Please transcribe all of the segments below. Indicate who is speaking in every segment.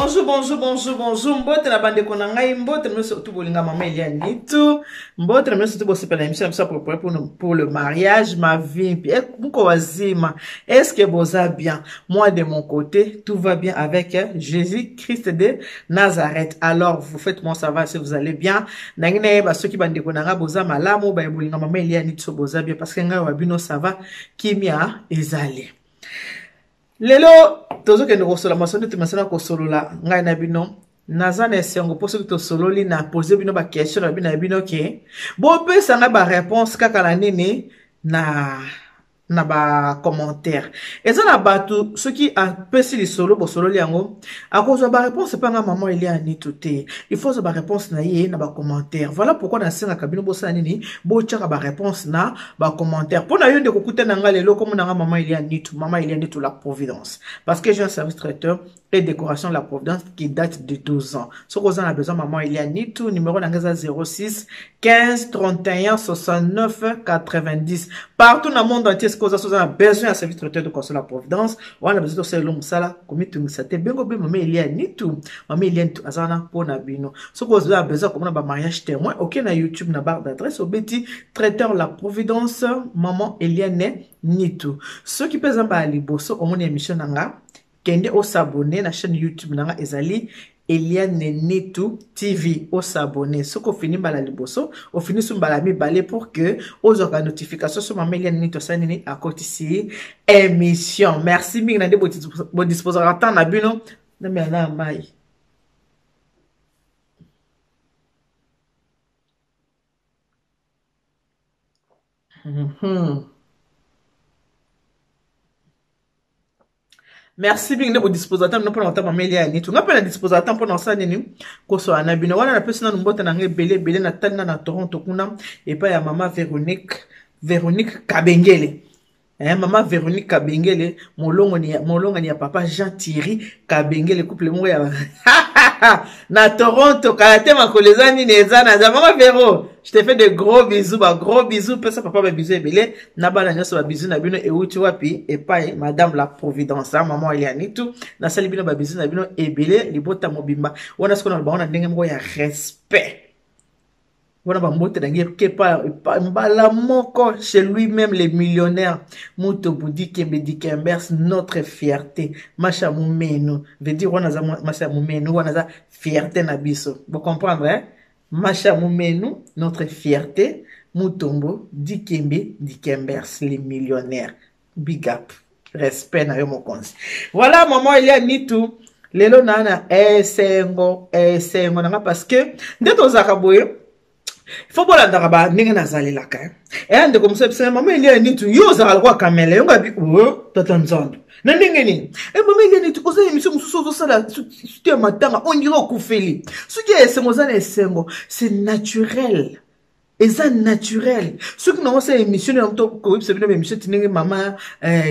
Speaker 1: Bonjour, bonjour, bonjour, bonjour. Mbote na bandeko na ngai, mbote na surtout bolinga maman Eliane Nitu. Mbote na surtout bosepela émission na biso pour, pour, le mariage, ma vie. Eh, muko wazima. Est-ce que boza bien? Moi de mon côté, tout va bien avec eh, Jésus-Christ de Nazareth. Alors, vous faites moi savoir si vous allez bien. Nangi na yeba soki bandeko na nga boza malamu, ba bolinga maman Eliane Nitu boza bien parce que ngai wa bino ça va kimia ezali. Lelo tozokende kosolola masolo nde tomesana kosolola ngai na bino. Naza na esengo mpo soki tosololi na pose bino baquestion na bino na bino ke bopesa ngai bareponse kaka na nini na na bacommentaire. Eza na bato soki apesi lisolo bosololi yango akozwa bareponse epa nga mama Elia Nitu te. Il faut azwa bareponse na ye na bacommentaire. Voilà pourquoi nasengaka bino bosala nini, botiaka bareponse na bacommentaire. Mpo na yo nde kokuta na nga lelo komona nga mama Elia Nitu, mama Elia Nitu la Providence, parce que j'ai un service traiteur et décoration de la Providence qui date de 12 ans. Soki oza na besoin mama Elia Nitu, numéro na nga eza 06 15 31 69 90 partout na monde entier. Soki oza na besoin ya service traiteur de décoration de la Providence wana, besoin tosalela mosala, komitungisa te, bengo be mama Elia Nitu. Mama Elia Nitu aza wana mpo na bino. Soki oza na besoin komona bamariage témoin, oke na YouTube na barre d'adresse, obeti traiteur la Providence maman Eliane Nitu. Soki mpe eza mbala liboso omoni émission na nga, kende osabone na chaîne YouTube na nga, ezali Eliane Nitu TV. Osabone soki ofini mbala liboso, ofini so mbala mibale, pour que ozwaka notification so mama Eliane Nitu asali nini, akotisi émission. Merci mingi na nde bodisposaka temps na bino. Namela na mai. Merci mingi nde bodisposa temps bino mpona kotanga mama Elia Nitu. Nga mpe na disposa temps mpona kosala nini, kosola na bino. Wana napesi nanu mbote na nga ebele ebele. Natali na na Toronto kuna epai ya mama Véronique, Véronique Kabengele. Eh, mama Véronique Kabengele, molongani ya papa Jean Thierry Kabengele, couple moko ya na Toronto. Kala te makolo eza nini, eza na za mama Véro, je te fais de gros bisous, ba gros bisous. Pesa papa ba bisous ebele na bana nyonso. Ba bisous na bino euti wapi? Epai madame la Providence, hein, maman Eliane Nitu. Nasali bino ba bisous na bino ebele, libota mobimba wana. Sikoyo na bango na ndenge moko ya respect wana, bambote na ngai kepa mbala moko chez lui-même, les millionnaires Muto Budi Kembe Dikembers, notre fierté. Masha Mumenu veut dire wana aza Masha Mumenu, wana aza fierté na biso. Bocomprendre, hein? Masha Mumenu, notre fierté, Mutombo Dikembe Dikembers, les millionnaires, big up, respect na yo mokonzi. Voilà, maman Elia Nitu lelo na na esengo, esengo na nga, parce que nde tozalaka boye, fo bolandaka ba ndenge nazalelaka. Eya ndeko mosusu ebisanga mama Elia Nitu, yo ozalaka lokola kamele. Yo ngabi o tata Nzambe na ndenge nini? E mama Elia Nitu, oza émission mosusu ozosala suki ya matanga, ondire okufeli. Soki ya esengo, oza na esengo, c'est naturel, eza naturel. Soki nango osala émission na to koyebisa bino baémission ti ndenge mama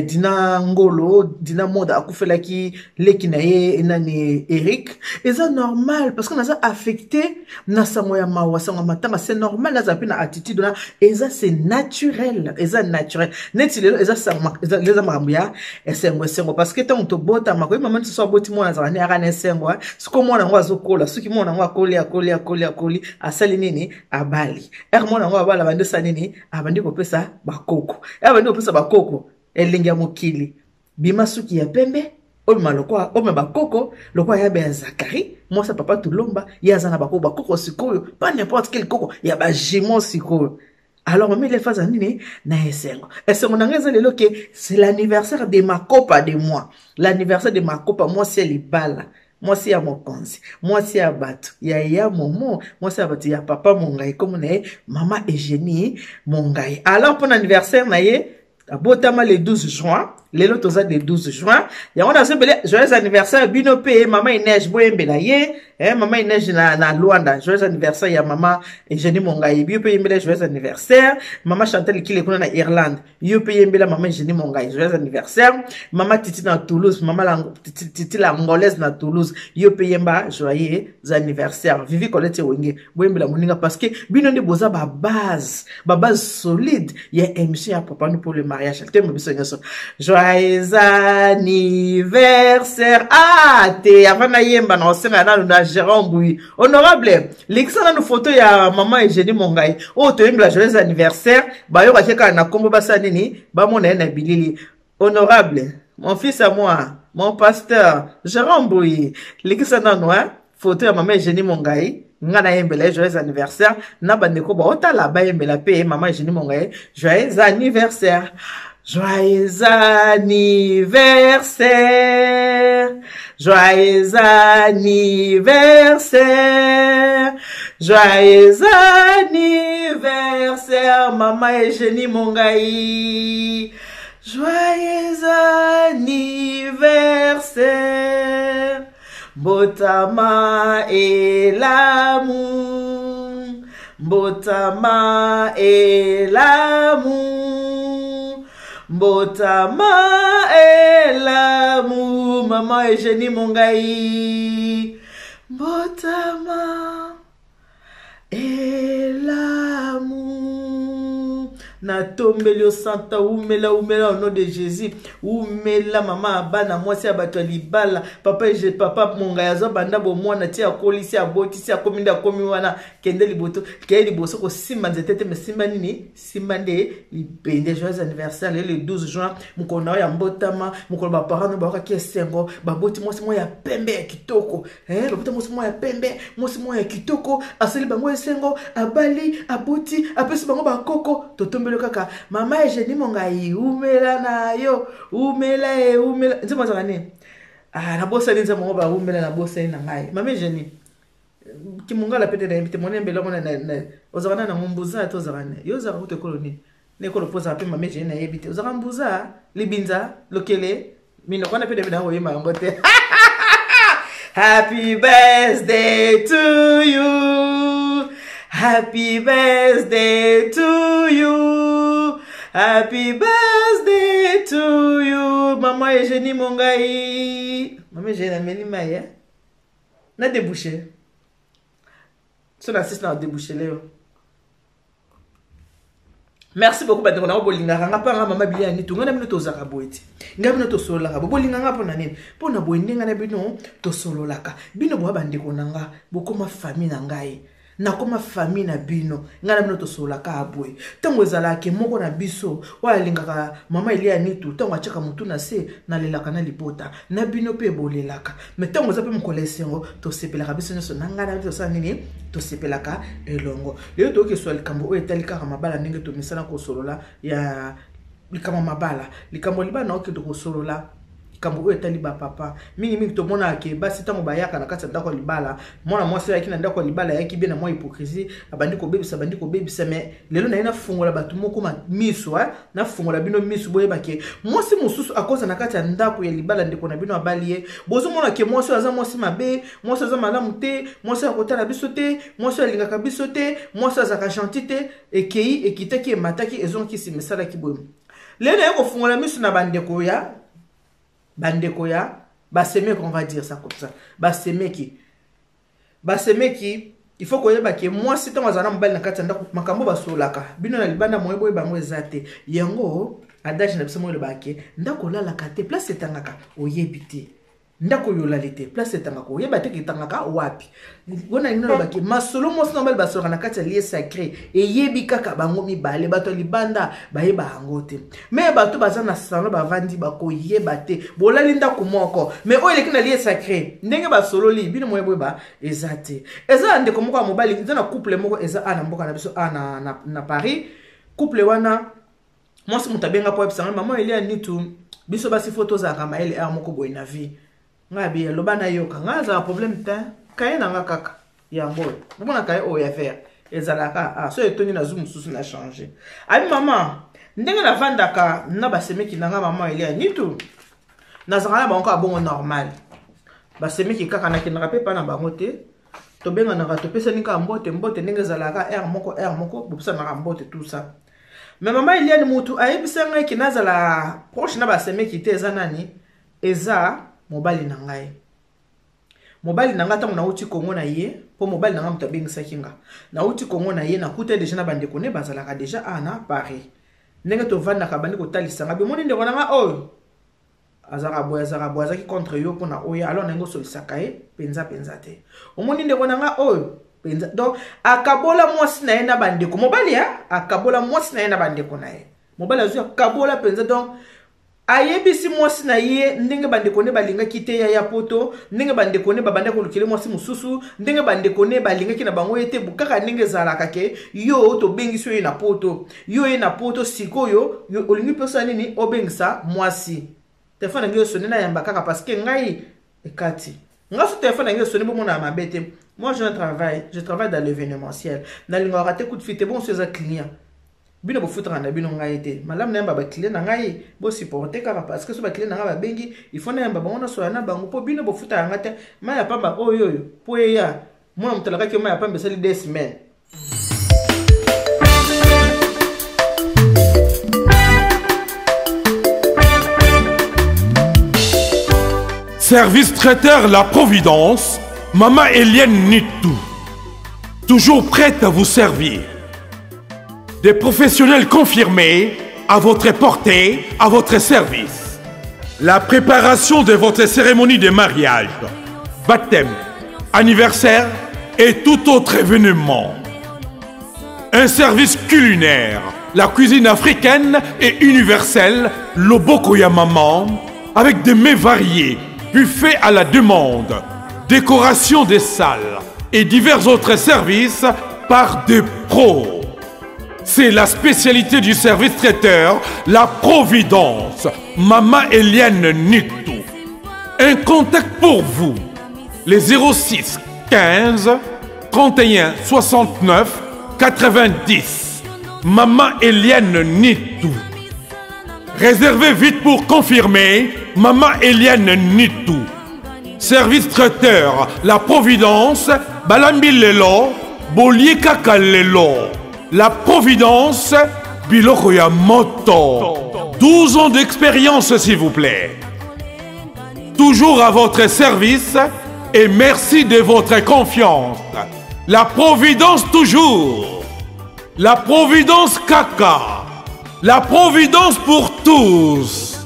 Speaker 1: Dina Ngolo, Dina Moda akufelaki leki na ye nani, Eric, eza normal parce que naza affecté na sango ya mawa, sango ya matanga. C'est normal nazala mpe na attitude wana, eza c'est naturel, eza naturel. Neti lelo eza eza makambo ya esengo, esengo, parce que ntango tobotama, koyebi mama nyonso aboti mwana azala ne aka na esengo. Soki mwana yango azokola, soki mwana yango akoli, akoli, akoli, akoli, asali nini, abali ere mwana yango abala, abandi osala nini, abandi kopesa bakoko, abandi kopesa bakoko elengi ya mokili. Bima suki ya pembe, obima lokwa, obima bakoko lokwa yabe ya Zakari, mwasi ya papa Tulomba. Ye aza na bakoko, bakoko sikoyo pas n'importe quel koko, ya bajumeaux sikoyo. Alors mama Elefa aza nini na esengo. Esengo na ngai eza lelo ke c'est l'anniversaire de makopa de moi, l'anniversaire de makopa, mwasi ya libala, mwasi ya mokonzi, mwasi ya bato ya ya momo, mwasi ya bato ya papa Mongai, kombo na ye mama Eugénie Mongai. Alors mpona anniversaire na ye, abotama le 12 juin, lelo toza le 12 juin, yango nazobele joyeux anniversaire bino mpe mama Inege, boyembela ye, eh, mama Inege na Luanda, joyeux anniversaire ya mama Eugénie Mongai. Bino mpe yembela joyeux anniversaire. Mama Chantal Kile kuna na Irlande, yo mpe yembela mama Eugénie Mongai joyeux anniversaire. Mama Titi na Toulouse, mama la, Titi, Titi la Angolaise na Toulouse, yo mpe yemba joyeux anniversaire. Vivi Colette Wenge, boyembela moninga, parce que bino nde boza babase, babase solide ya émission ya Papa nous pour le mariage. Toyemba biso nyonso joyeux. Joyeux anniversaire. Ah, te, avant nayemba na osenga nanu na Jérôme Bouy. Honorable, lekisa nanu photo ya maman Eugénie Mongai. Oyo toyembela joyeux anniversaire, bayokaki kaka na kombo basala nini, bamona ye na bilili. Honorable, mon fils à moi, mon pasteur, Jérôme Bouy, lekisa nanu hein, photo ya maman Eugénie Mongai. Nga nayembela ye joyeux anniversaire na bandeko baotala bayembela mpe mama Eugénie Mongai joyeux anniversaire. Joyeux anniversaire, joyeux anniversaire, joyeux anniversaire, maman Eugénie Mongai. Joyeux anniversaire, mbotama elamu, mbotama elamu, mbotama elamu, maman Eugénie Mongai. Mbotama elamu. Natombeli yo santa, umela umela au nom de Jésus, umela mama ya bana, mwasi ya bato ya libala, papa Eugé, papa Mongai aza banda bomwana ti akolisi, abotisi, akomi nde akomi wana, kende liboto, kende liboso kosimba nzete te, mais simba nini? Simba nde libende. Joyeux anniversaire lelo le 12 juin, mokolo na yo ya mbotama, mokolo ba parents no bayokaki esengo, baboti mwasi moko ya pembe ya kitoko, eh, baboti mwasi moko ya pembe, mwasi moko ya kitoko, asali bango esengo, abali, aboti, apesi bango bakoko. Totombeli kaka mama Eugénie Mongai, umela na yo, umela e umela. Nzembo azalaka nini? Ah, nabosani nzembo yango, ba umela nabosani na ngai. Mama Eugénie kimongala pete nayebi te, moni mbela mona ozalaka na nango mbuza te, ozalaka ne yo ozalaka kutu ekolo nini na ekolo mpo ozalaka mpe mama Eugénie nayebi te, ozalaka mbuza libinza lokele minoko wana mpe nayebi na koyemba yango te. Happy birthday to you, happy birthday to you, happy birthday to you, mama Eugénie Mongai. Mama Eugénie nameli mai eh? Na débouché so na sisi na débouché leo. Merci beaucoup bandeko na bolingaka nga mpa nga mama Bilia Nitu. Ngai na bino tozalaka boye te, ngai bino tosololaka bo bolinga nga mpo na nini? Mpo na boye ndenge na bino tosololaka. Bino boya bandeko na nga, bokoma famille na ngai, nakoma famille na bino. Ngai na bino tosololaka boye. Ntango ezalaka moko na biso oyo alingaka mama Elia Nitu, ntango atiaka motu na se, nalelaka na libota na bino mpe bolelaka. Me ntango eza mpe mokolo esengo, tosepelaka biso nyonso na ngai na bino, tosala nini? Tosepelaka elongo. Lelo toyoki likambo oyo etali kaka mabala, ndenge tomisana kosolola ya likambo mabala, likambo libala. Naokende kosolola likambo oyo etali bapapa. Mingimingi tomonaka ke basi ntango bayaka na kati ya ndako ya libala, mwana mwasi ayaki na ndako ya libala, ayaki be na mwa hypocrisie, abandi kobebisa, abandi kobebisa. Mais lelo naye nafungola bato moko miso, nafungola bino miso, boyeba ke mwasi mosusu akoza na kati ya ndako ya libala, ndeko na bino abali ye, bozomona ke mwasi oyo aza mwasi mabe, mwasi aza malamu te, mwasi oyo akotala biso te, mwasi oyo alingaka biso te, mwasi oyo azalaka gentil te. Ekei, ekitaki, emataki, ezongaki nsima, esalaki boye. Lelo naye kofungola miso na bandeko ya bandeko ya basemeki, on va dire ça comme ça, basemeki. Basemeki, il faut koyeba ke mwasi ntango azala na mobali na kati ya ndako, makambo basololaka bino na libanda moye boyeba yango eza te. Yango adage na biso moyo elobaka ke ndako olalaka te, place etangaka oyebi te. Ndako oyo olali te, place etangaka oyeba te etangaka wapi. Wana nini olobaki masolo mwasi na mobali basolaka na kati ya lieu sacré, eyebi kaka bango mibale, bato ya libanda bayeba yango te. Me bato baza na salon bavandi bakoyeba te bolali ndako moko, me oyo eleki na lieu sacré, ndenge basololi bino moye boyeba eza te. Eza na ndeko moko ya mobali, eza na couple moko eza a na mboka na biso a na Paris. Couple wana, mwasi moto abenga po ayebisanga: "Mama Elia Nitu, biso basi fo tozalaka mayele are moko boye na vie." Ngai abi: "Aloba nayoka." Ngai azala problème te, kaye na nga kaka yango oyo, omona kaye oyo ya vert ezalaka ah, so etondi nazwi mosusu na change. Abi: "Mama, ndenge navandaka na basemeki na nga, mama Elia Nitu, nazalaka na bango kaka bongo normal. Basemeki kaka nakendaka mpe mpa na bango te, tobenganaka, topesani kaka mbote mbote ndenge ezalaka aire moko aire moko, bopesanaka mbote, tout ça. Mais mama Eliane, mutu ayebisa ngai ke nazala proche na basemeki te eza nani? Eza mobali na ngai. Mobali na ngai, ntango nauti Kongo na ye, mpo mobali na ngai moto abengisaki nga, nauti Kongo na ye, nakuta deja na bandeko ne bazalaka deja a na Paris. Ndenge tovandaka, bandi kotalisa ngai: 'Bomoni ndeko na ngai oyo?' Azalaka boye, azalaka boye, azalaki contre yo mpona oya, alors ndenge osolisaka ye mpenza mpenza te. Omoni ndeko na nga oyo mpenza, donc akabola mwasi na ye na bandeko mobali ya akabola mwasi na ye na bandeko na ye. Mobali azwi akabola mpenza, donc ayebisi mwasi na ye ndenge bandeko ne balingaki te ya ya poto, ndenge bandeko ne babandaki kolukele mwasi mosusu, ndenge bandeko ne balingaki na bango ye te, kaka ndenge ezalaka ke yo tobengisi yo ye na poto, yo ye na poto, sikoyo olingi mpe osala nini? Obengisa mwasi. Telefone na ngai esone, nayamba kaka parce que ngai ekati nga so telefone na ngai esone, bomonaka mabe te. Moi, je travaille, je travaille dans l'événementiel, nalingaka te coup de fil te. Bonso eza client, bino bofutaka na bino ngai te. Malamu nayamba baclient na ngai, bosupporte kaka, parce que so baclient na ngai babengi, il faut nayamba bango, nasola na bango, mpo bino bofutaka nga te. Mai ya pamba oyo oyo mpo eya mwana moto alakaki yo mai ya pamba esali 2 semaines.
Speaker 2: Service traiteur La Providence, Maman Eliane Nitou, toujours prête à vous servir. Des professionnels confirmés à votre portée, à votre service. La préparation de votre cérémonie de mariage, baptême, anniversaire et tout autre événement. Un service culinaire, la cuisine africaine et universelle, Lobokoya Maman, avec des mets variés, buffet à la demande, décoration des salles et divers autres services par des pros. C'est la spécialité du service traiteur, la Providence, Mama Eliane Nitou. Un contact pour vous, les 06 15 31 69 90. Maman Eliane Nitou. Réservez vite pour confirmer, Maman Eliane Nitou. Service traiteur, la Providence, Balambi Lelo, Bolie Kaka Lelo. La Providence, Biloko ya Moto. 12 ans d'expérience, s'il vous plaît. Toujours à votre service et merci de votre confiance. La Providence toujours. La Providence Kaka. La Providence pour tous.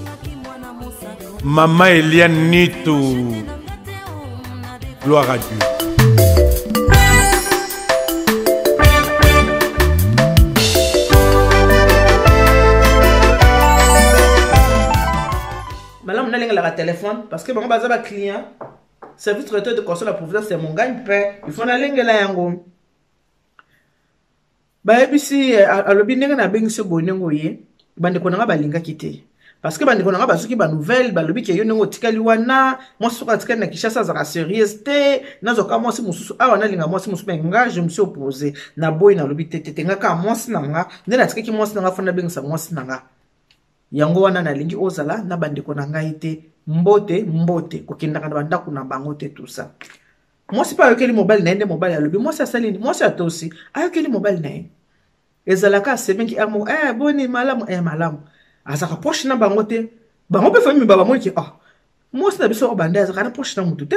Speaker 2: Maman Eliane Nitou. Gloire à Dieu.
Speaker 1: Malamu nalengelaka telefone parce que bango baza baclient. Service traiteur de conseil la Providence ya mongagne mpe il faut nalengela yango. Bayebisi alobi ndenge nabengisi boye, ndenge oye, bandeko na nga balingaki te, parce que bandeko na nga bazuki banouvelle, balobi ke yo ndenge otikali wana, mwasi soki atikali na Kinshasa azalaka sérieuse te, nazwaka mwasi mosusu awa, nalinga mwasi mosusu. Me nga, je me suis opposé, naboyi, nalobi te te te, nga kaka mwasi na nga nde natikaki mwasi na nga, fo nabengisa mwasi na nga. Yango wana nalingi ozala na bandeko na ngai te, mbote mbote, kokendaka na bandako na bango te, tout ça. Mwasi mpe ayokeli mobali na ye nde mobali alobi, mwasi asali nini? Mwasi atosi, ayokeli mobali na ye. Ezalaka asemenki r moko, boni malamu, malamu, azalaka proche na bango te. Bango mpe famille bamoni ke oh, mwasi na biso oyo banda azalaka na proche na motu te,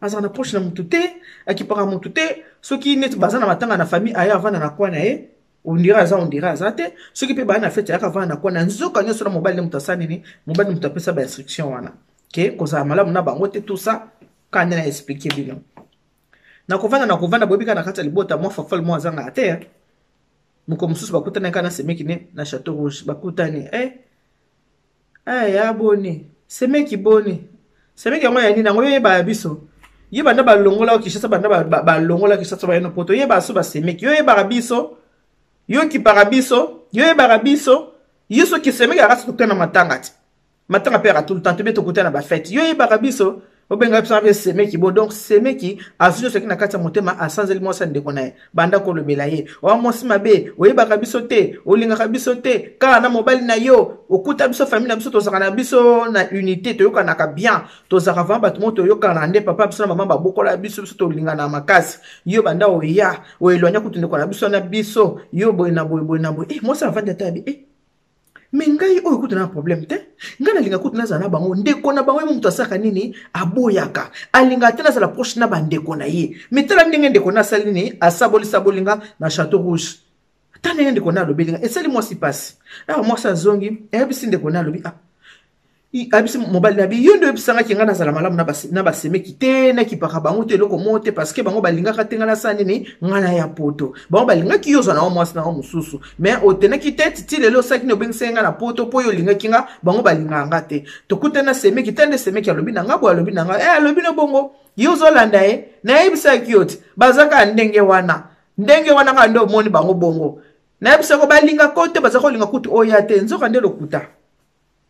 Speaker 1: azalaka na proche na motu te, akipaka motu te. Soki neti baza na matanga na famille, aye avanda na kwa na ye, ondire aza, ondire aza te. Soki mpe baa na fete, ayaka avanda na kwa na nzoka nyonso na mobali nde moto asala nini, mobali moto apesa bainstruction wana ke kozala malamu na bango te, tout ça. Kaka nde na explike bino, nakovanda nakovanda, boyebi kaka na kati ya libota mwa fafale mwa azangaka te. Moko mosusu bakutani kaka na semeki ne na Chateau Rouge, bakutani, ya boni semeki, boni semeki yango ya nini yango, yo yebaka biso, ye banda balongola Kinshasa, banda balongola Kinshasa bayeno poto, yebaka so basemeki, yo yebaka biso, yo kipaka biso, yo yebaka biso, yo soki semeki akasi tokutana na matanga te, matanga mpe yaka tout le temps tobe tokutana na bafete, yo yebaka biso, obenga biso mpe semeki bo. Donc semeki azwi nyonso na kati ya motema, asanzeli mwasi ya ndeko na ye, banda kolobela ye: owa mwasi mabe, oyebaka biso te, olingaka biso te, kaka na mobali na yo, okuta biso famille na biso, tozalaka na biso na unité, toyokanaka bien, tozalaka vraiment bato moko toyokana nde papa biso na mama babokola biso, biso tolingana makasi. Yo banda oya oéloigner kutu ndeko na biso na biso, yo boye na boye, boye na boye. Mwasi avandi ata abi me ngai oyo kutu na problème te, ngai nalinga kutu nazala na bango, ndeko na bango ye moto asalaka nini, aboyaka, alingaka te nazala proche na bandeko na ye. Me tala ndenge ndeko na asali nini, asabolisaboli nga na Chateau Rouge, ta ndenge ndeko na alobeli nga, esali mwasi mpasi. Awa mwasi azongi, ayebisi ndeko na, alobi ah. Ayebisi mobali na bi, yo nde oyebisangaki ngai nazala malamu na basemeki te, nakipaka bango te, eloko moko te, parce que bango balingaka te ngai nasala nini, ngai naya poto. Bango balingaki yo ozwa na yo mwasi na yo mosusu, mais otenaki te ti lelo osalaki nini, obengisaki ngai na poto mpo yo olingaki nga, bango balingaka nga te. Tokutani na semeki te, nde semeki alobi na nga boye, alobi na nga, eh, alobi no bongo, yo ozolanda ye, nayebisaki yo ti baza kaka ndenge wana, ndenge wana kaka nde omoni bango bongo. Nayebisako balingaka yo te, baza kolinga kutu oya te, nzoka nde lokuta.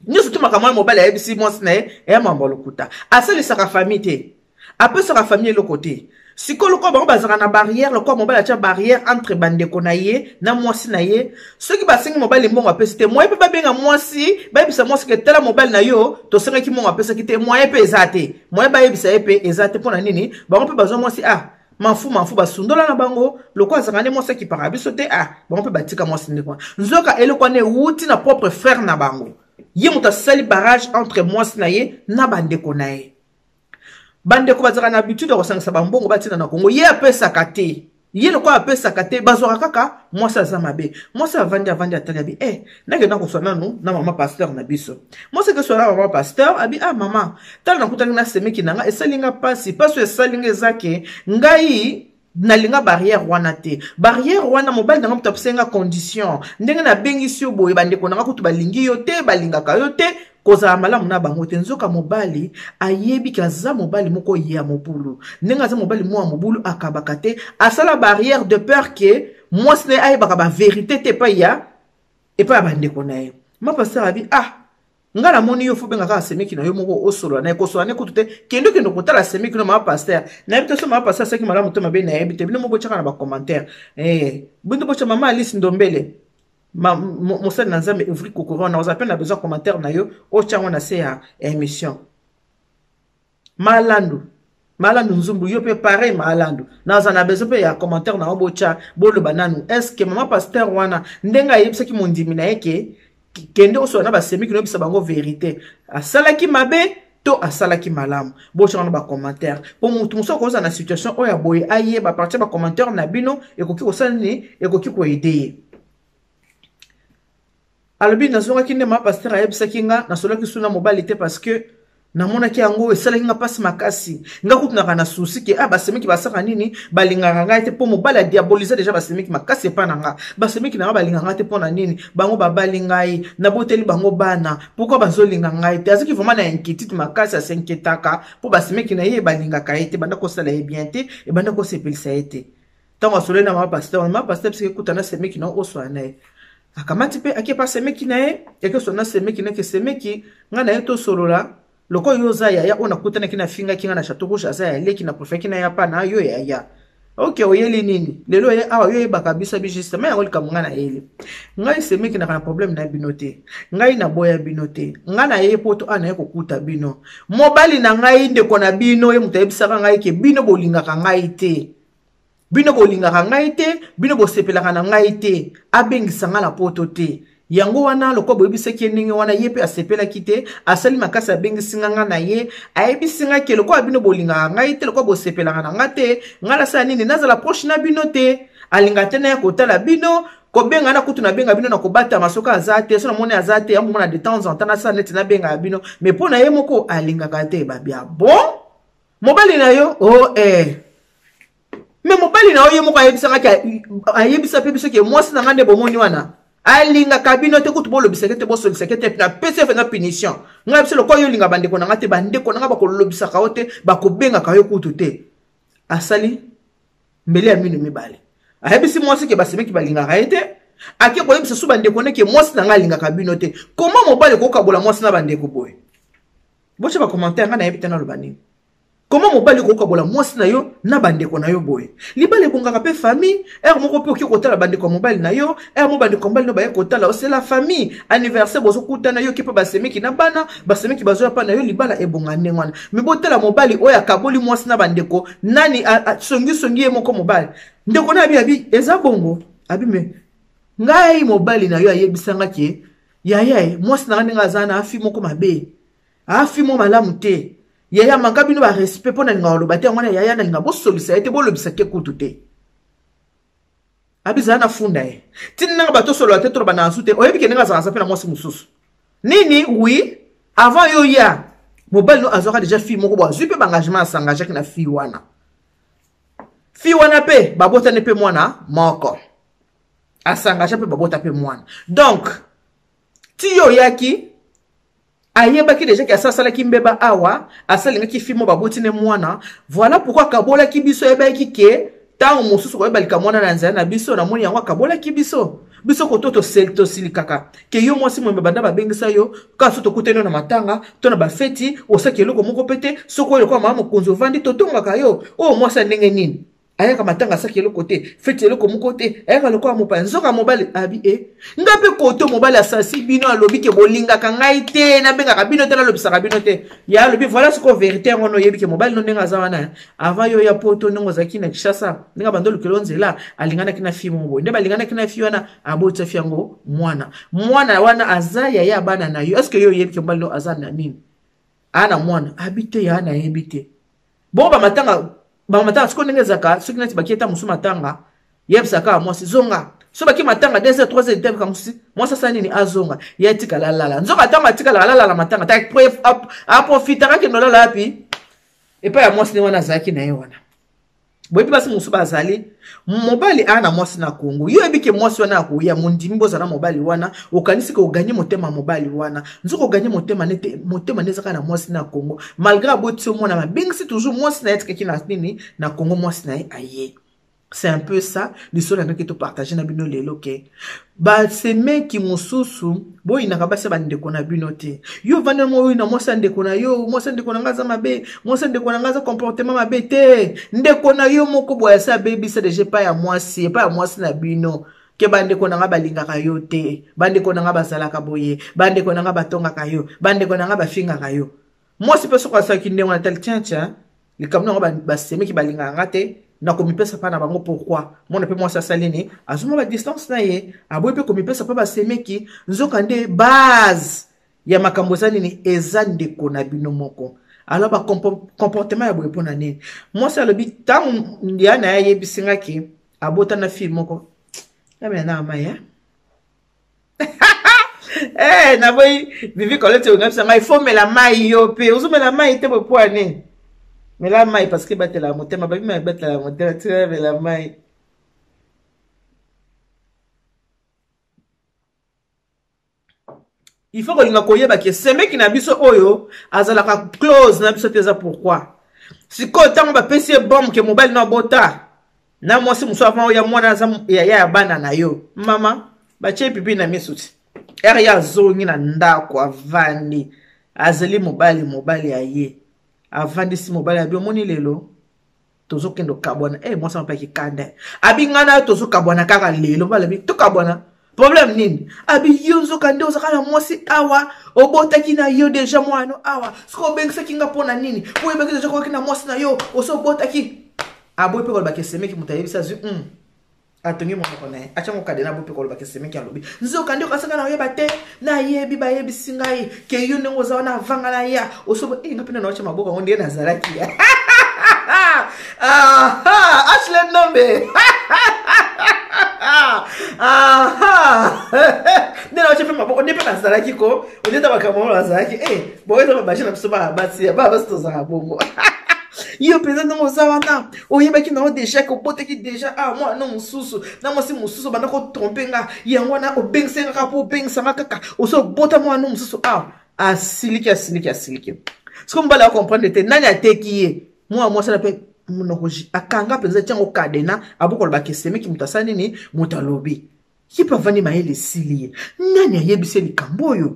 Speaker 1: Nyonso tu makambo wana mobali ayebisi mwasi na ye eya mambo ya lokuta. Asalisaka famille te, apesaka famille eloko te. Sikoyo lokola bango bazalaka na barrière, lokola mobali atya barrière entre bandeko na ye na mwasi na ye, soki basengi mobali mbongo apesi te, moye mpe babenga mwasi, bayebisa mwasi ke tala mobali na yo tosengaki mbongo apesaki te, moye mpe eza te, moye bayebisa ye mpe eza te. Mpo na nini? Bango mpe bazwa mwasi, ah, mafu mafu, basundola na bango, lokola azalaka nde mwasi akipaka biso te, ah, bango mpe batika mwasi ndeko wana. Nzoka eloko wana ewuti na propre frère na bango, ye moto asali barrage entre mwasi na ye na bandeko na ye. Bandeko bazalaka na habitude ya kosangisa bambongo batina na Kongo, ye apesaka te, ye lokola apesaka te, bazwaka kaka mwasi aza mabe. Mwasi avandi, avandi, atali, abi, eh, nakenda koswa nanu na mama pasteur na biso. Mwasi akeswa na mama pasteur, abi, ah, mama, tala nakutaki na semeki na nga, esali nga pasi, pasi oyo esali nga eza ke ngai nalinga barrière wana te, barrière wana mobali na nga moto apesaki nga condition, ndenge nabengisi yo boye, bandeko na nga kutu balingi yo te, balingaka yo te, kozala malamu na bango te. Nzoka mobali ayebi ke aza mobali moko ya mobulu, ndenge aza mobali moko ya mobulu, akabaka te, asala barrière de peur ke mwasi na ye ayebaka baverité te epai ya bandeko na ye. Ma pasteur abi, ah, nga namoni yo fo benga kaka semeki na yo moko, osolola na ye, kosolola ne kutu te, kende okende kotala semeki no mama pasteur. Nayebi te so mama pasteur asaki malamu to mabe, nayebi te. Bino mo botyaka na bacommentaire, eh, bino botya. Mama Alice Ndombele, mosali na Nzambe, Evri Kokoro, na oza mpe na besoin commentaire na yo, otya yango na se ya émission. Malandu, Malandu Nzumbu, yo mpe pareil, Malandu, naza na besoin mpe ya commentaire na yo, botya, boloba nanu, est ce que mama pasteur wana, ndenge ayebisaki mondimi na ye ke kende osola na basemiki, noyebisa bango verité, asalaki mabe to asalaki malamu? Botya wana bacommentaire, mpo motu mosusu akozala na situation oyo ya boye, ayeba partir ya bacommentaire na bino ekoki kosala nini, ekoki koaider ye. Alobi, nazongaki nde mama pasteur ayebisaki nga, nasolaki su na mobali te, parce que namonaki yango esalaki nga mpasi makasi. Nga kutu naka na souci ke, ah, basemeki basaka nini, balingaka ngai te, mpo mobali adiabolise deja basemeki makasi epa na nga. Basemeki na nga balingaka ngai te, mpo na nini? Bango babali ngai, naboteli bango bana, pourquoi bazolinga ngai te? Azaki vraiment na inquiétude makasi, asenketaka mpo basemeki na ye balingaka ye te, banda kosala ye bien te, ebanda kosepelisa ye te. Ntango asololi na mama pasteur, mama pasteur bisika ekuta na semeki na oswala na ye, akamati mpe akepa semeki na ye, ekesolo na semeki na ke semeki ngai na ye tosolola, lokola yo oza yaya oyo nakutanaki nafingaki ngai na Chateau Rouge, aza ya leki, na préféraki na ya pa na yo yaya. Ok, oyeli nini lelo ye awa? Yo oyebaka biso bi justement yango likambo ngai nayeli. Ngai semeki naka na problème na bino te, ngai naboya bino te, ngai naye poto awa, naye kokuta bino. Mobali na ngai, ndeko na bino, ye moto ayebisaka ngai ke bino bolingaka ngai te, bino bolingaka ngai te, bino bosepelaka na ngai te, abengisa ngai na poto te. Yango wana lokola boyebisaki ye ndenge wana, ye mpe asepelaki te, asali makasi abengisi nga ngai na ye. Ayebisi ngai ke lokola bino bolingaka ngai te, lokola bosepelaka na ngai te, ngai nasala nini? Nazala proche na bino te, alinga te naya kotala bino, kobenga na kutu nabenga bino na kobatama soki aza te, so namoni aza te, yango mona de temps en temps nasala neti nabengaka bino, mais mpo na ye moko alingaka te. Babia bon, mobali na yo o oh, eh. Me mobali na yo ye moko ayebisangaki, ayebisa mpe biso ke mwasi na ngai nde bomoni wana alingaka bino te, kutu bolobisaki te, bosolisaki te, napesi ye mpenza punition. Ngai biso lokola yo olinga bandeko na ngai te, bandeko na ngai bakolobisaka yo te, bakobengaka yo kutu te. Asali mbele ya mino mibale, ayebisi mwasi ke basemeki balingaka ye te, ake koyebisa su bandeko ne ke mwasi na ngai alingaka bino te. Koma mobali kokabola mwasi na bandeko boye? Botya bacommentaire, ngai nayebi te naloba nini. Koma mobali kokabola mwasi na yo na bandeko na yo boye? Libala ebongaka mpe famille, heure moko mpe okoki kotala bandeko ya mobali na yo, heure moko bandeko ya mobali no baye kotala yo, c'est la famille. Anniversaire bozokutana, yo oke mpe basemeki na bana, basemeki bazoya mpa na yo, libala ebonga ndenge wana. Me botala mobali oyo akaboli mwasi na bandeko, nani songisongi ye moko mobali. Ndeko na abi, abi eza bongo, abi me ngai mobali na yo ayebisanga ke yaya ye mwasi na nga ndenge aza na afi moko mabe, afi mo malamu te, yaya manka bino barespect, mpo nalinga koloba te yango wana yaya nalinga bosolisa ye te, bolobisa ke kutu te. Abi zala na funda ye ntina nanga bato osolola te, toloba na azu te, oyebi ke ndenge azalaka mpe na mwasi mosusu nini? Oui. Avant yo ya mobali no azwaka deja fille moko bo azwi mpe baengagement, asengagaki na fille wana. Fille wana mpe babotani mpe mwana moko, asengage mpe, babota mpe mwana. Donc ti yo oyaki, ayebaki deja ke asasalaki mbeba awa, asalingaki fille mo, baboti ne mwana. Voilà pourquoi akabolaki biso. Ayebaki ke ntango mosusu koyeba likambo wana na nzela na biso. Namoni yango, akabolaki biso. Biso koto tosilikaka ke yo mwasi moyemba, banda babengisa yo kaka so tokutani yo na matanga to na bafeti, osaki eloko moko mpe te. Soki oyo lokola mama mokonzi ovandi, totongaka yo oyo mwasi ya ndenge nini, ayaka matanga, asaki eloko te, feti eloko moko te, ayaka lokola mopaya. Nzoka mobali abi e nga mpe koto mobali asasi bino, alobi ke bolingaka ngai te, nabengaka bino te, nalobisaka bino te. Ya alobi voilà sikoyo vérité yango wana. Oyebi ke mobali no ndenge aza wana, avant yo ya Poto, ndenge ozalaki na Kinshasa, ndenge abanda olukela nzela, alinganaki na fille moko boye. Nde balinganaki na fille wana, abotisa fille yango mwana. Mwana wana aza yaya ya bana na yo. Est ce que yo oyebi ke mobali no aza na nini, aa na mwana? Abi te, ya nayebi te. Bongo bamatanga, bamatanga sikoyo ndenge ezalaka, soki neti bakie ta mosu matanga, yebisa kaka mwasi zonga. So baki matanga 2 heures, 3 heures, tebika mosusu, mwasi asala nini? Azonga, ye atikala alala. Nzoka ntango atikalaka alalala matanga, aprofitaka kende olala api epai ya mwasi ne wana azalaki na ye wana. Boyebi basi mosusu bazali, mobali aa na mwasi na Kongo, yo oyebi ke mwasi wana akoya, mondimi bozala mobali wana, okanisi ke oganye motema mobali wana, nzoka oganye motema nete motema nde ezaka na mwasi na Kongo. Malgré aboti yo mwana, babengisi toujours mwasi na ye atikaki na nini na Kongo, mwasi na ye aye. C'est un peu ça lisolo yangaki topartage na bino lelo, ke basemeki mosusu boyinaka basi ya bandeko na bino te. Yo ovandi mo oyina mwasi ya ndeko na yo, mwasi ya ndeko na ngai aza mabe, mwasi ya ndeko na ngai aza comportement mabe te. Ndeko na yo moko boye asi abebisa deja epai ya mwasi, epai ya mwasi na bino, ke bandeko na ngai balingaka yo te, bandeko na ngai bazalaka boye, bandeko na ngai batongaka yo, bandeko na ngai bafingaka yo. Mwasi mpe soki asalaki ndenge wana, tali tiens tiens, likambo nango, basemeki balingaka nga te, nakomipesa mpa na bango pourquoi? Mwana mpe mwasi asali nini? Azoma badistance na ye, aboyi mpe komipesa mpa basemeki. Nzoka nde base ya makambo eza nini? Eza ndeko na bino moko. Alors bacomportement ya boye mpo na nini? Mwasi alobi ntango ya na ye ayebisi nga ke abota na fille moko, amela na mai. Eh, naboyi Vivi Colette ongabisa ngai, fo mela mai. Yo mpe ozomela mai te, bopo nini? Mela mai parce que batela motema, babima batela motema. Tika mela mai. Il faut kolinga koyeba ke semeki na biso oyo azalaka close na biso te, eza pourquoi? Sikoyo ntango bapesi ye bombe ke mobali no abota na mwasi mosusu avant oya, mwana aza yaya ya bana na yo, mama batie pipi na miso ti ere ye azongi na ndako, avandi, azali mobali, mobali aye, avandisi mobali, abi omoni lelo tozokende okabwana. Eh, mwasi amapaki kanda, abi ngai na yo tozokabwana kaka lelo. Mobali abi tokabwana, problème nini? Abi yo nzoka nde ozalaka na mwasi awa, obotaki na yo deja mwana awa, soki obengisaki nga mpo na nini? Mpo oyebaki deja kokaki na mwasi na yo, osi obotaki. Aboyi mpe kolobaka esemeki moto ayebisi, azwi atongi monoko na ye, atyango kadena, aboyi mpe kolobaka esemeki alobi. Nzoka nde okasaka na oyeba te, nayebi, bayebisi ngai ke yo ndenge oza wana, avanga na ya osobo eh, nga mpe na naotya maboko yango ndenge nazalaki. Ashley Ndombe nde naotya mpe maboko nde mpe nazalaki ko ondeta makambo yango nazalaki. Eh, bongo eza babashe na biso bana basi, bana basi tozalaka bongo. Yo mpenza ndenge oza wana, oyebaki na yo deja ke obotaki deja a mwana mosusu na mwasi mosusu, obanda kotrompe nga, yango wana obengisa nga kaka mpo obengisa nga kaka, osi obota mwana mosusu awa. Asiliki, asiliki, asiliki. Soki mobali acomprendre te nani ateki ye mwana mwasi wana, mpe monoko akanga mpenza, tiango kadena, abokolobaka esemeki moto asali nini, moto alobi ye mpe avandi, mayele esili ye. Nani ayebisi ye likambo oyo?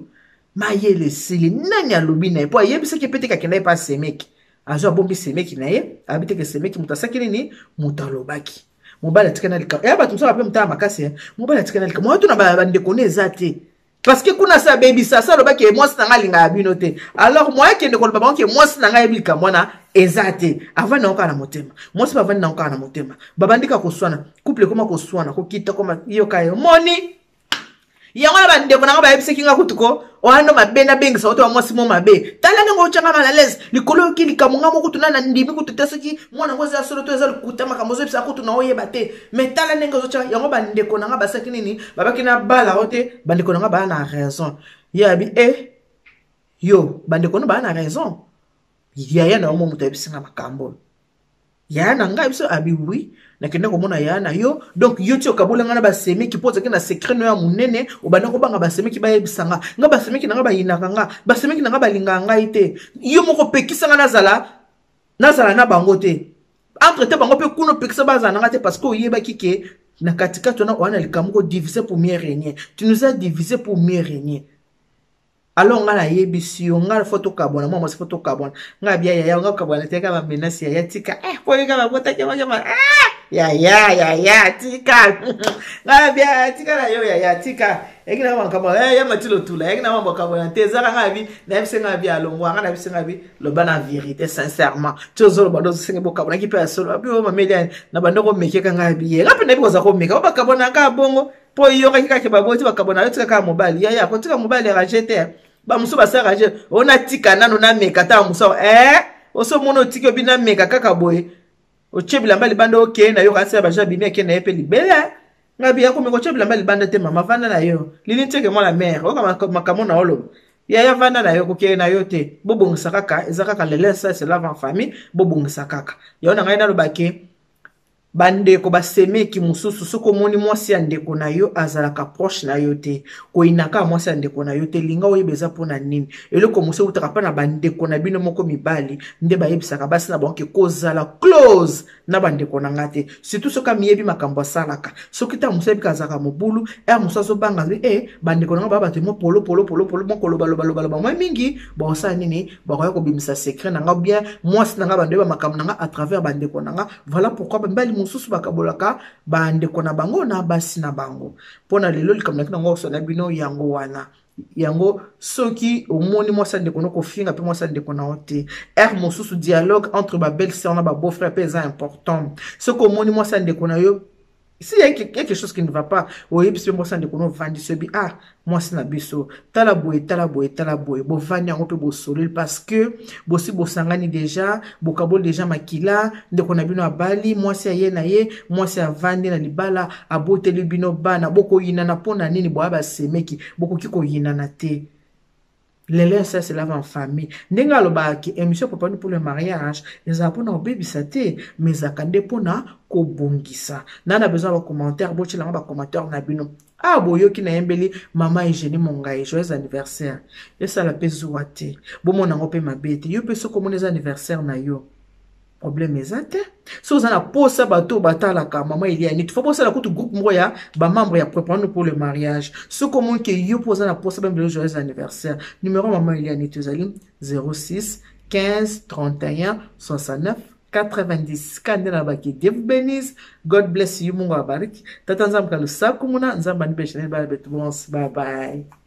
Speaker 1: Mayele esili. Nani alobi na ye? Mpo ayebisaki mpe te akenda ye mpe asemeki, azwi abombi semeki na ye, abi teke semeki moto asaki nini, moto alobaki. Mobali atikali na likambo eya bato mosusu mpe motala makasi. Mobali atikali na likambo oyo tuna bandeko ne eza te, parce que kuna asi abebisa, asi alobaki mwasi na ngai alingaka bino te. Alors moya akende koloba bango ke mwasi na ngai ayebi likambo wana eza te. Avandi nango kaka na motema, mwasi bavandi nango kaka na motema, babandi kaka koswana, couple ekoma koswana, kokita koma yoka yo moni yango na bandeko na nga bayebisaki nga kutu ko oando mabe, nabengisa oto ya mwasi mo mabe. Tala ndenge otyanga mal à l'aise likolo, oyoki likambo nga moko kutu na nandimi kutu te soki mwana yango eza solo to eza lokuta. Makambo ozoyebisa kutu na oyeba te, mais tala ndenge ozotya yango. Bandeko na nga basaki nini? Babaki na bala o te. Bandeko na nga baya na raison. Ye abi e. Yo bandeko no baa na raison. Yaya na yo mo moto ayebisi nga makambo oyo. Yaya na ngai biso abi oui, nakende komona yaya na yo. Donc yo ti okabola nga na basemeki mpo ozalaki na secret no ya monene, obanda kobanga basemeki bayebisa nga. Nga basemeki na nga bayinaka nga, basemeki na nga balingaka ngai te. Yo moko opekisa nga nazala nazala na bango te. Entre te bango mpe kuna opekisa bazala na nga te parce que oyebaki ke na katikati wana oya na likambo ko diviser pour mieux régner. Tu nous as divisé pour mieux régner. Alors nga nayebisi yo nga fo tokabwana, mwa mwasi fo tokabwana. Nga bia yaya nga kokabwana te, kaka bamenase yaya tika eh, po yeka babotaki makema eh, yaya yaya tika nga bia tika na yo yaya tika yaki na makambo eh, ya matilo tula yaki na mambo kabwana te ezaka nga bi nayebisi nga bi alongwa nga nayebisi nga bi loba na vérité sincèrement ti ozoloba ndo ozosenge bokabwanaki mpe ya solo abi o mameli na bando komekeka nga bi ye nga mpe nayebi koza komeka o bakabwana kaka bongo mpo eyokaki kaka baboti bakabona yo tika kaka mobali yaya kotika mobali rage te bamosusu basa rage o natika nano nameka ta mosusu eh oso omoni otiki obi nameka kaka boye otie bilamba libanda okei na yo kasi ya baja bimi ake na ye mpe libela nga biya komeka otie bilamba libanda te mama vanda na yo lili nteke mwana mare oyoka makambo na oloba yaya vanda na yo kokende na yo te bobongisa kaka eza kaka lelesa se lave en famille bobongisa kaka yango na ngai nalobake Bandeko basemeki mosusu, soki omoni mwasi ya ndeko na yo azalaka proche na yo te, koyina kaka mwasi ya ndeko na yo te, linga oyeba eza mpo na nini. Eloko mosusu eutaka mpa na bandeko na bino moko mibali nde bayebisaka basi na bango ke kozala close na bandeko na nga te, surtout soki amiyebi makambo asalaka. Soki ntango mosusu ayebi azalaka mobulu, heure mosusu azobanga e eh, bandeko na nga baa bato mo polo polo polo polo mo koloba loba loba loba mwa mingi, bakosala nini? Bakoya kobimisa secret na nga bien mwasi na nga bando yeba makambo na nga à travers bandeko na nga. Voilà pourquoi mibali mosusu bakabolaka bandeko na bango na basi na bango. Mpo na lelo likambo naki nango na bino yango wana. Yango soki omoni mwasi ya ndeko no kofinga mpe mwasi ya ndeko na yo te. Heure mosusu dialogue entre ba belle sœur na ba beau frère mpe eza important. Soki omoni mwasi ya ndeko na yo, s'il y a quelque chose qui ne va pas, oyebisi mpe mwasi ya ndeko no ovandisi oyebi ah mwasi na biso tala boye tala boye tala boye, bovandi yango mpe bosololi parce que bosi bosangani deja, bokaboli deja makila, ndeko na bino abali mwasi aye na ye, mwasi avandi na libala aboteli bino bana, bokoyinana mpo na nini? Boya basemeki, bokoki koyinana te. Lelo ça se lave en famille. Ndenge alobaka ke émission Préparons pour le mariage ezala mpona kobebisa te, mais ezalaka nde mpona kobongisa. Na na besoin ba commentaire, botiela nga ba commentaire na bino. Ah boyoki nayembeli mama Eugénie Mongai joyeux anniversaire. Esala pe zuwa te. Bomona yango pe mabe te. Yo pe soki omoni eza anniversaire na yo, problème eza te. Soki oza na posa bato batalaka mama Eliane, il faut bosala kutu groupe moko ya ba membre ya Préparons-nous pour le mariage. Soki omoni ke yo mpo oza na posa bambela joyeux anniversaire, numéro mama Eliane ezali 06 15 31 69 90. Kande na baki, Dieu vous bénisse, God bless you, Mungu awabariki. Tata Nzambe kalusaku muna, Nzambe anipe chanel bana betu bonse. Bye bye.